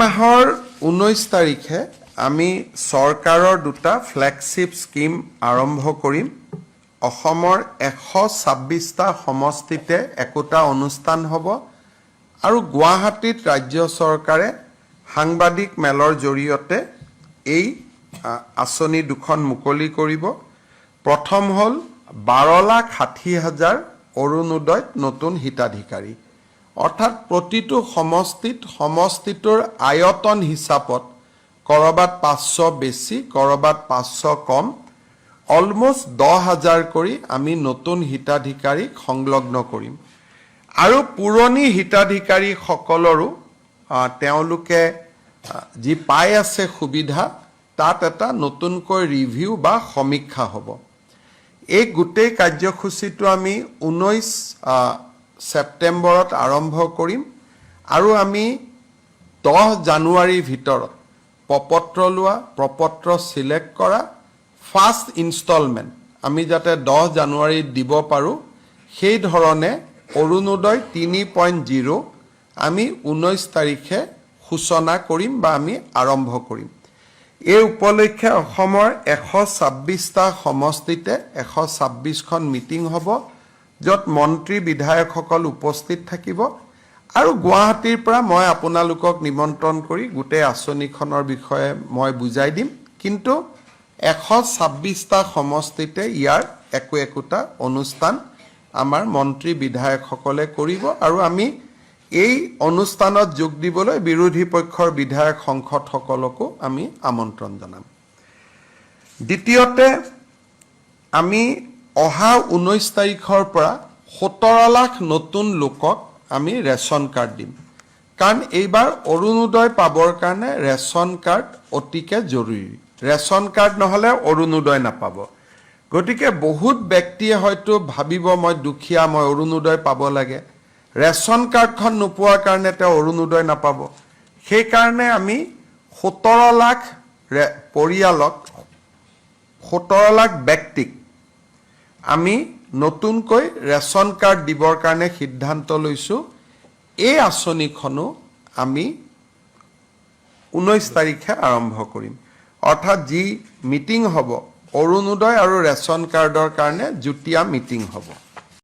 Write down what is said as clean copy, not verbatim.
মাহৰ 19 তাৰিখে আমি চৰকাৰৰ দুটা ফ্লেগশ্বিপ স্কীম আৰম্ভ কৰিম। অসমৰ 126টা সমষ্টিতে একোটা অনুষ্ঠান হ'ব আৰু গুৱাহাটীত ৰাজ্য চৰকাৰে সাংবাদিক মেলৰ জৰিয়তে এই আঁচনি দুখন মুকলি কৰিব। প্ৰথম হ'ল 12 লাখ 60 হাজাৰ অৰুণোদয়ত নতুন হিতাধিকাৰী, অৰ্থাৎ প্ৰতিটো সমষ্টিত সমষ্টিটোৰ আয়তন হিচাপত ক'ৰবাত 500 বেছি, ক'ৰবাত 500 কম, অলমষ্ট 10 হাজাৰ কৰি আমি নতুন হিতাধিকাৰীক সংলগ্ন কৰিম। আৰু পুৰণি হিতাধিকাৰীসকলৰো তেওঁলোকে যি পাই আছে সুবিধা, তাত এটা নতুনকৈ ৰিভিউ বা সমীক্ষা হ'ব। এই গোটেই কাৰ্যসূচীটো আমি 19 ছেপ্টেম্বৰত আৰম্ভ কৰিম আৰু আমি 10 জানুৱাৰীৰ ভিতৰত প্ৰপত্ৰ লোৱা, প্ৰপত্ৰ চিলেক্ট কৰা, ফাৰ্ষ্ট ইনষ্টলমেণ্ট আমি যাতে 10 জানুৱাৰীত দিব পাৰোঁ, সেই ধৰণে অৰুণোদয় 3.0 আমি 19 তাৰিখে সূচনা কৰিম বা আমি আৰম্ভ কৰিম। এই উপলক্ষে অসমৰ 126টা সমষ্টিতে 126খন মিটিং হ'ব, য'ত মন্ত্ৰী, বিধায়কসকল উপস্থিত থাকিব আৰু গুৱাহাটীৰ পৰা মই আপোনালোকক নিমন্ত্ৰণ কৰি গোটেই আঁচনিখনৰ বিষয়ে মই বুজাই দিম। কিন্তু 126টা সমষ্টিতে ইয়াৰ একো একোটা অনুষ্ঠান আমাৰ মন্ত্ৰী, বিধায়কসকলে কৰিব আৰু আমি এই অনুষ্ঠানত যোগ দিবলৈ বিৰোধী পক্ষৰ বিধায়ক, সাংসদসকলকো আমি আমন্ত্ৰণ জনাম। দ্বিতীয়তে, আমি অহা 19 তাৰিখৰ পৰা 17 লাখ নতুন লোকক আমি ৰেচন কাৰ্ড দিম, কাৰণ এইবাৰ অৰুণোদয় পাবৰ কাৰণে ৰেচন কাৰ্ড অতিকে জৰুৰী। ৰেচন কাৰ্ড নহ'লে অৰুণোদয় নাপাব। গতিকে বহুত ব্যক্তিয়ে হয়তো ভাবিব, মই দুখীয়া, মই অৰুণোদয় পাব লাগে। ৰেচন কাৰ্ডখন নোপোৱাৰ কাৰণে তেওঁ অৰুণোদয় নাপাব। সেইকাৰণে আমি 17 লাখ পৰিয়ালক, 17 লাখ ব্যক্তিক আমি নতুনকৈ ৰেচন কাৰ্ড দিবৰ কাৰণে সিদ্ধান্ত লৈছোঁ। এই আঁচনিখনো আমি 19 তাৰিখে আৰম্ভ কৰিম, অৰ্থাৎ যি মিটিং হ'ব, অৰুণোদয় আৰু ৰেচন কাৰ্ডৰ কাৰণে যুটীয়া মিটিং হ'ব।